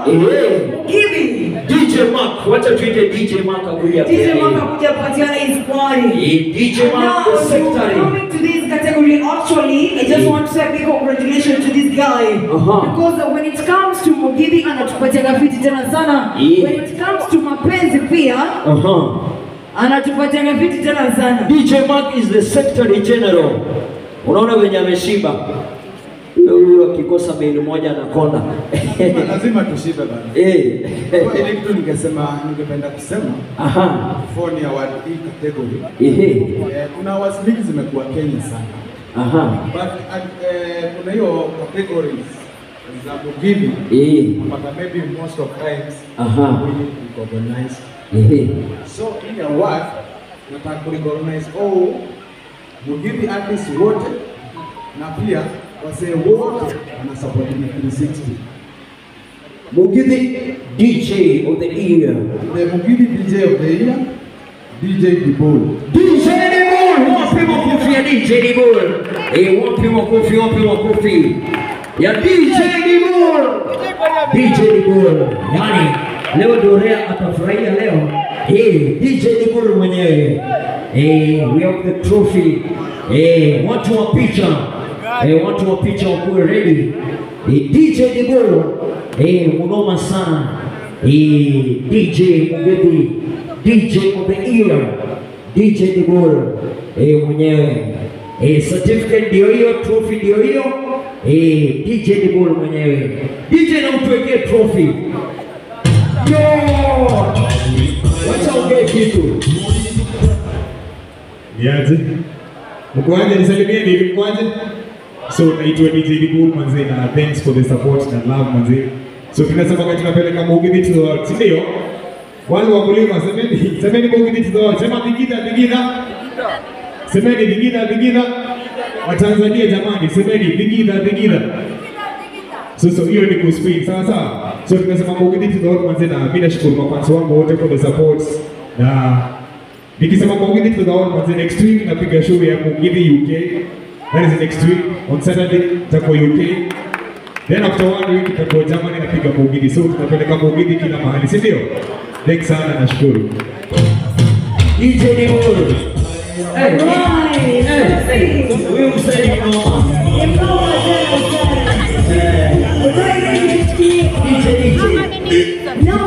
Mugithi. DJ Mark, wacha tuite DJ Mark akuja. DJ Mark akuja kupatiana his party. DJ Mark the secretary. Coming to this category, actually, I just want to say big congratulations to this guy. Because when it comes to Mugithi anatupatia fiti tena sana. When it comes to mapenzi pia, anatupatia fiti tena sana. DJ Mark is the secretary general. Unaona venye ameshiba. Huyu akikosa beli moja anakonda. Lazima tushibe bana. Kwa ile kitu ningesema, ningependa kusema. Before ni award hii category. Kuna awards mingi zimekuwa Kenya sana. But kuna hiyo categories za Mugithi. But maybe most of times we recognize. So hii award nataka ku recognize all Mugithi artists wote na pia wasee wote wanasupport 360. Mugithi DJ of the year. The Mugithi DJ of the year, DJ Dibul. DJ Dibul, wapi makofi ya DJ Dibul? Wapi makofi, wapi makofi ya DJ Dibul? DJ Dibul. Yani leo Dorea atafurahia leo. DJ Dibul mwenyewe. We have the trophy. Watu wa picha. Watu wa picha wakuwe ready. DJ Dibul. Munoma sana. DJ Mugithi, DJ of the year, DJ Dibul mwenyewe. Certificate ndio hiyo, trophy ndio hiyo. DJ Dibul mwenyewe. DJ na utuwekee trophy. Yo! Wacha ongee kitu. Niaje? Mkoaje, nisalimieni, mkoaje? So naitwa DJ Dibul manze, na thanks for the support na love manze. So tunasema kwa tunapeleka Mugithi to the world, si ndio? Wale wakulima semeni, semeni Mugithi to the world. Sema Thigitha, Thigitha. Semeni Thigitha, Thigitha. Wa Tanzania jamani, semeni Thigitha, Thigitha. So hiyo ni kuspin, sawa sawa. So tunasema Mugithi to the world manze, na mimi nashukuru mafans wangu wote for the support. Na nikisema Mugithi to the world manze, next week napiga show ya Mugithi UK. That is next week on Saturday nitakuwa UK. Then after 1 week nitakuwa Germany napiga Mugithi. So tunapeleka Mugithi kila mahali, si ndio? Thanks sana, nashukuru. DJ Dibul. Huyu msanii mnoma. DJ. Now